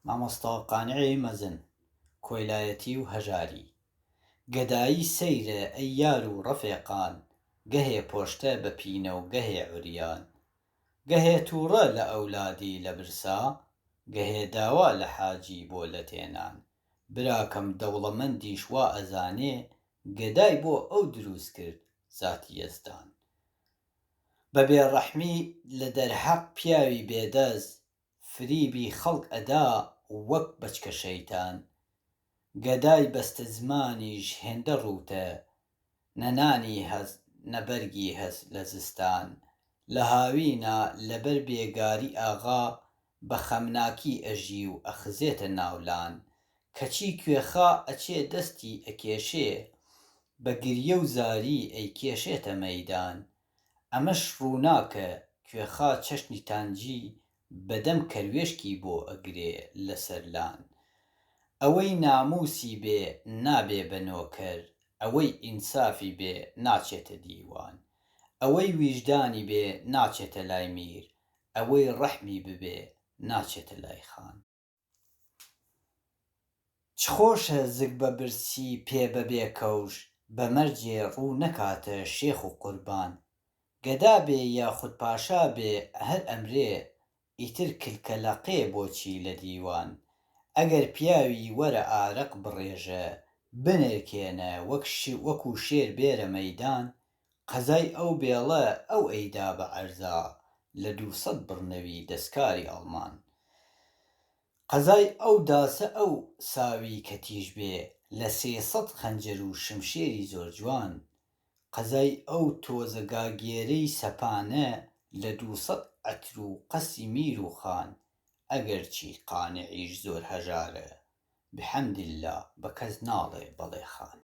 مامۆستا قانعی مەزن، کۆیلایەتی و هەژاری. گەدایی سەیرە ئەی یار و ڕەفێقان، گەهێ پۆشتە بە پینە و گەهێ عوریان. گەهێ تووڕە لە ئەولادی لە برسا، گەهێ داوا لە حاجی بۆ لەتێ نان. براکەم دەوڵەمەندیش وا ئەزانێ، گەدای بۆ ئەو دروست کرد زاتی یەزدان. بە بێ ڕەحمی لە دەرهەق پیاوی بێ دەست، فریبی خەڵک ئەدا وەک بەچکە شەیتان. گەدای بەستەزمانیش هێندە ڕووتە، نە نانی هەس نە بەرگی هەس لە زستان. لە هاوینا لەبەر بێگاری ئاغا بە خەمناکی ئەژی و ئەخزێتە ناو لان. کەچی کوێخا ئەچێ دەستی ئەکێشێ، بە گریە و زاری ئەیکێشێتە مەیدان. ئەمەش ڕووناکە کوێخا چەشنی تانجی بە دەم کەروێشکی بۆ ئەگرێ لە سەر لان. ئەوەی نامووسی بێ نابێ بە نۆکەر، ئەوەی ئینسافی بێ ناچێتە دیوان. ئەوەی ویژدانی بێ ناچێتە لای میر، ئەوەی ڕەحمی ببێ ناچێتە لای خان. چ خۆشە زگ بە برسی پێ بە بێ کەوش، بە مەرجێ ڕوو نەکاتە شێخ و قوربان. گەدا بێ یاخود پاشا بێ هەر ئەمرێ، ئیتر کلکە لەقێ بۆچی لە دیوان. ئەگەر پیاوی وەرە ئارەق بڕێژە، بنرکێنە وەک وەکوو شێر بێرە مەیدان، قەزای ئەو بێڵە ئەو ئەیدا بە عەرزا، لە 200 بڕنەوی دەسکاری ئەڵمان. قەزای ئەو داسە ئەو ساوی کە تیژ بێ، لە 300 خەنجەر و شمشێری زۆر جوان. قەزای ئەو تۆزە گاگێرەی سەپانە، لە 200 عەتر و قەسری میر و خان. ئەگەرچی قانعیش زۆر هەژارە، بحمداللە بە کەس ناڵێ بەڵێ خان.